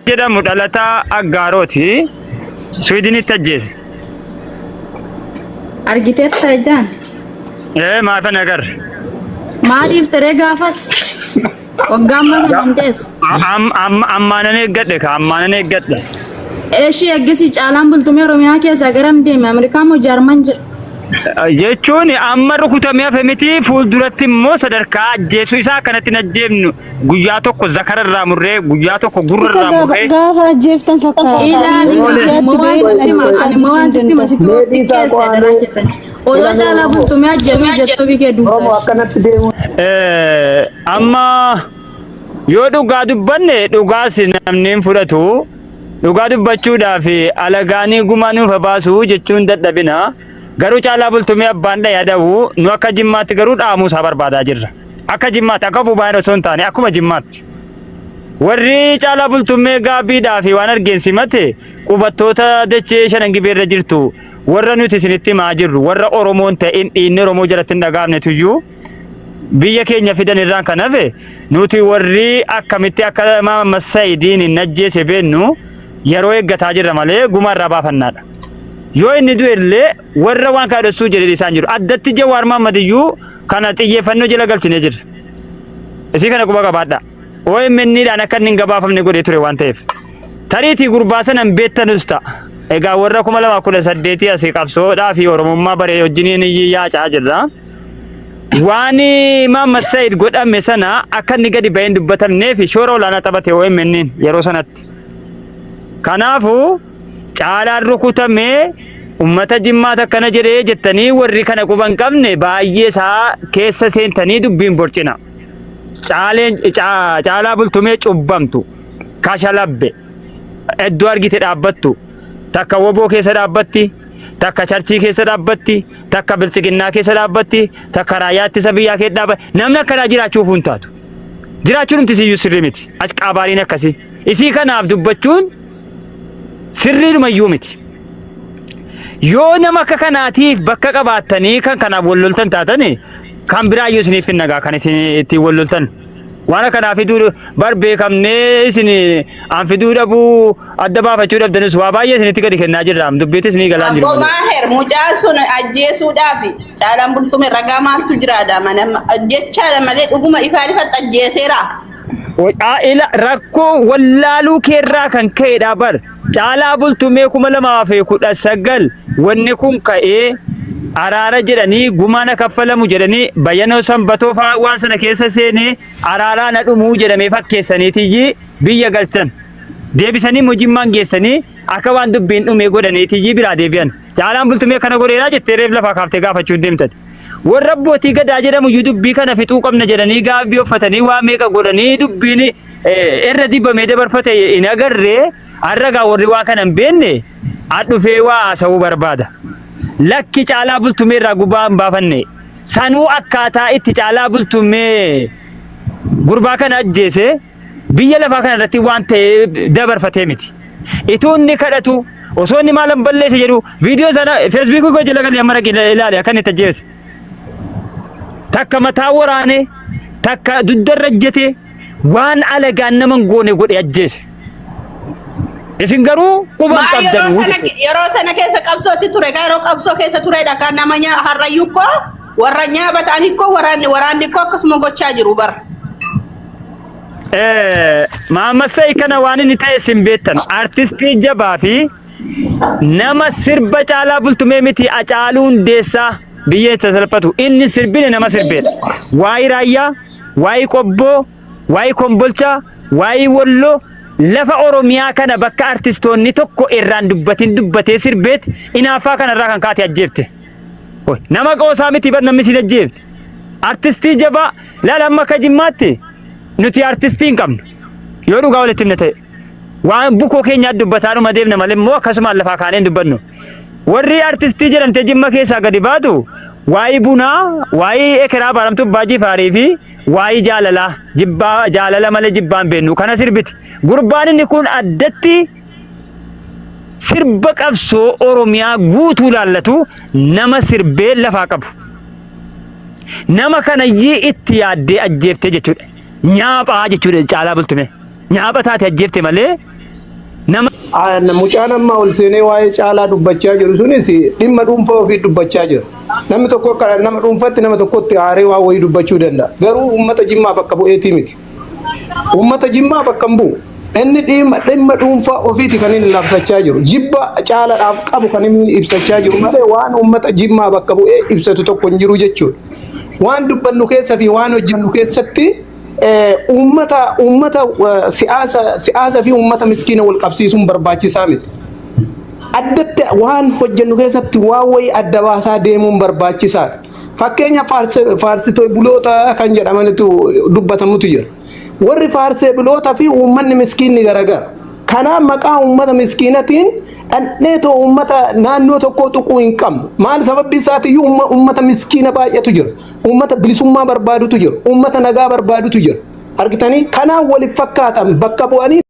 Jedhamu dhalataa Aggaarooti. Swiidinitti ajjeese. Argiteetta ijaan? Ee maafan agarre. Maaliif taree gaafas? Waggaa amma kana hin teessu. Ammaanan eeggadhe ka ammaanan eeggadhe. Eeshii eeggasii caalaan bultumee Oromiyaa keessaa garam deeme? Ameerikaa moo Jaarman jira? Jechuun amma rukutamee hafe miti fuulduratti immoo sadarkaa ajjeesuu isaa akkanatti hin ajjeefnu guyyaa tokko zakara irraa murree guyyaa tokko gurra Isa irraa gaafa murree gaafa ajjeeftan fakkaata. Ilaali Miidiyaatti ani immoo waan ba'ee sitti hima ajjeesaa ani immoo waan jechuun sitti hima danda'u. sitti Mee dhiisaa xiqqeesse qo'aa daraa mee keessan. Odoo ilaamee caalaa Oromoo. bultumee ajjeesuu jettuu bikee Oromoo duuta. akkanatti deemuu Amma yoo dhugaa dubbanne dhugaas namni hin fudhatu. Dhugaa dubbachuudhaaf alagaanii gumaa nuuf haa baasu jechuun dadhabina. Garuu Caalaa Bultumee abbaan dhahe adawu nu akka Jimmaatti garuu dhahamuu isaa barbaadaa jirra. Akka Jimmaatti akka Bubaayeen osoo hin taane akkuma Jimmaatti. Warri Caalaa Bultumee gaabbiidhaa fi waan argeen simate qubattoota dachee shanan gibeerra jirtu warra nuti isinitti himaa jirru warra Oromoon ta'in dhiinni Oromoo jalatti hin dhaga'amnetuyyuu biyya keenya fidan irraan kan hafe nuti warri akkamitti akka Mahammad Sa'idiin hin ajjeese beennu yeroo eeggataa jirra malee gumaa irraa baafannaadha. Yoo inni du'e illee warra waan kana dhossuu jedhe isaan jiru. Addatti Jawaar Mahammad iyyuu kana xiyyeeffannoo jala galchinee jirra. Isii kana quba qabaadha. OMN dhaan akka inni hin gabaafamne godhee ture waan ta'eef. Tariitii gurbaa sana hin beektanus ta'a. Egaa warra 2018 asii qabsoodhaa fi Oromummaa baree wajjiniin yaacaa jirra. Waan Mahammad Said godhame sana akka inni gadi bahee hin dubbatamnee fi shoora olaanaa taphate OMN yeroo sanatti. Kanaafuu caalaan rukutamee ummata Jimmaat akkana jedhee jettanii warri kana quba hin qabne baay'ee isaa keessa seentanii dubbiin borcina. Caaleen caalaa bultumee cubbamtu kashalabbe iddoo argite dhaabbattu takka woboo keessa dhaabbatti takka charchii keessa dhaabbatti takka biltsiginnaa keessa dhaabbatti takka raayyaa ittisa biyyaa keessa dhaabbatti namni akkanaa jiraachuuf hin taatu. Jiraachuun humti siyyuu sirrii miti. As qaabaariin akkasii. Isii kanaaf dubbachuun sirriidhumayyuu miti. Yoo nama akka kanaatiif bakka qabaattanii kan kanaaf wal loltan taatani kan biraayyuu isiniif hin nagaa kan isin ittiin wal loltan. Waan akkanaa fiduu bar beekamnee isin an fiduu dhabuu adda baafachuu dhabdanis waa baay'ee isinitti gadi kennaa jirra. Dubbiitti isinii galaan jiru Abbo malee. Maaher mucaan sun ajjeesuudhaaf caalaan bultume ragaa maaltu jiraadha mana jechaadha malee dhuguma ifaan ifatti ajjeeseera. Ila rakkoo wallaaluu keerraa kan ka'edha bar. Caalaa Bultumee 2019 wanni kun ka'ee araara jedhanii gumaa na kaffalamu jedhanii Bayyanoo Sanbatoo fa'aa waan sana keessa seenee araaraa na dhumuu jedhamee fakkeessaniitiyyi biyya galchan. Deebisanii immoo Jimmaan geessanii akka waan dubbiin dhumee godhaniitiyyi biraa deebi'an. Caalaan Bultumee kana godheeraa jettee reef lafaa kaaftee gaafachuu hin deemtati. Warra abbootii gadaa jedhamu iyyuu dubbii kana fixuu qabna jedhanii gaabbii uffatanii waa meeqa godhanii dubbiin irra dibamee dabarfate hin agarree har'a gaa warri waa kana hin beekne dhufee waa haasa'uu barbaada. Lakki Caalaa Bultumee irraa gubaa hin baafanne. Sanuu akkaataa itti Caalaa Bultumee gurbaa kana ajjeese biyya lafaa kana irratti waan ta'e dabarfatee miti. Ituu inni kadhatu osoo inni maalan balleesse jedhu viidiyoo sana feesbuukii koo jala galee amma dhaqee ilaali akka inni itti ajjeese. Takka mataa waraane takka dugdarra ejjete waan alagaan nama hin goone godhe ajjeese. Isin garuu quba hin Maa yeroo qabdanu sana jechuudha. yeroo sana keessa qabsootti ture kaa yeroo qabsoo keessa turedha kan nama nyaa harrayyuu koo warra nyaaba ta'anii koo waraanni waraanni koo akkasuma gochaa jiru bara. Mahammad Sa'i kana waan inni ta'e isin beektan artistii jabaa fi nama sirba caalaa bultumee miti Acaaluu Hundeessaa biyya itti salphatu inni sirbine nama sirbeedha. Waa'ee raayyaa, waa'ee qobboo, waa'ee kombolchaa, waa'ee walloo lafa Oromiyaa kana bakka artistoonni tokko irraan dubbatin dubbatee sirbeet inaaffaa kanarraa kan kaate ajjeefte. Nama qoosaa miti bar namni sin ajjeefte. Artistii jabaa laala amma akka Jimmaatti nuti artistii hin qabnu. Yoo dhugaa walitti himne ta'e. Waan bukoo keenyaa dubbataanuma deemna malee immoo akkasumaan lafaa kaanee hin dubbannu. Warri artistii jedhamtee Jimma keessaa gadi baatu waa'ee bunaa, waa'ee ekeraa baaramtuu abbaa jifaarii fi waa'ee jaalalaa jibbaa jaalala malee jibbaa hin beeknu kana sirbiti. Gurbaan inni kun addatti sirba qabsoo Oromiyaa guutuu laallatu nama sirbee lafaa qabu. Nama kanayyii itti yaaddee ajjeeftee jechuudha. Nyaaphaa jechuudha Caalaa Bultumee. Nyaapha taate ajjeefte malee Nama Mucaan amma ol seenee waa'ee Caalaa dubbachaa jiru sunis dhimma dhuunfaa ofii dubbachaa jira. Namni tokko akka nama dhuunfaatti nama tokkotti aaree waa wayii dubbachuu danda'a. Garuu uummata Jimmaa bakka bu'eetii miti. Uummata Jimmaa bakka hin bu'u. Inni dhimma dhimma dhuunfaa ofiiti kan inni labsachaa jiru. Jibba Caalaadhaaf qabu kan inni ibsachaa jiru malee waan uummata Jimmaa bakka bu'ee ibsatu tokko hin jiru jechuudha. Waan dubbannu keessa fi waan hojjennu keessatti Uummata uummata siyaasa siyaasa fi uummata miskiina wal qabsiisuun barbaachisaa miti. Addatti waan hojjennu keessatti waan wayii adda baasaa deemuun barbaachisaadha. Fakkeenya faarsitoo buloota kan jedhamanitu dubbatamutu jira. Warri faarsee buloota fi uummanni miskiinni garagara. Kanaaf maqaa uummata miskiinatiin dhandheetoo uummata naannoo tokkoo tuquu hin qabnu. Maal sababbi isaatiyyuu uummata miskiina baay'eetu jira. Uummata bilisummaa barbaadutu jira. Uummata nagaa barbaadutu jira. Argitanii? Kanaaf waliif fakkaatan bakka bu'anii.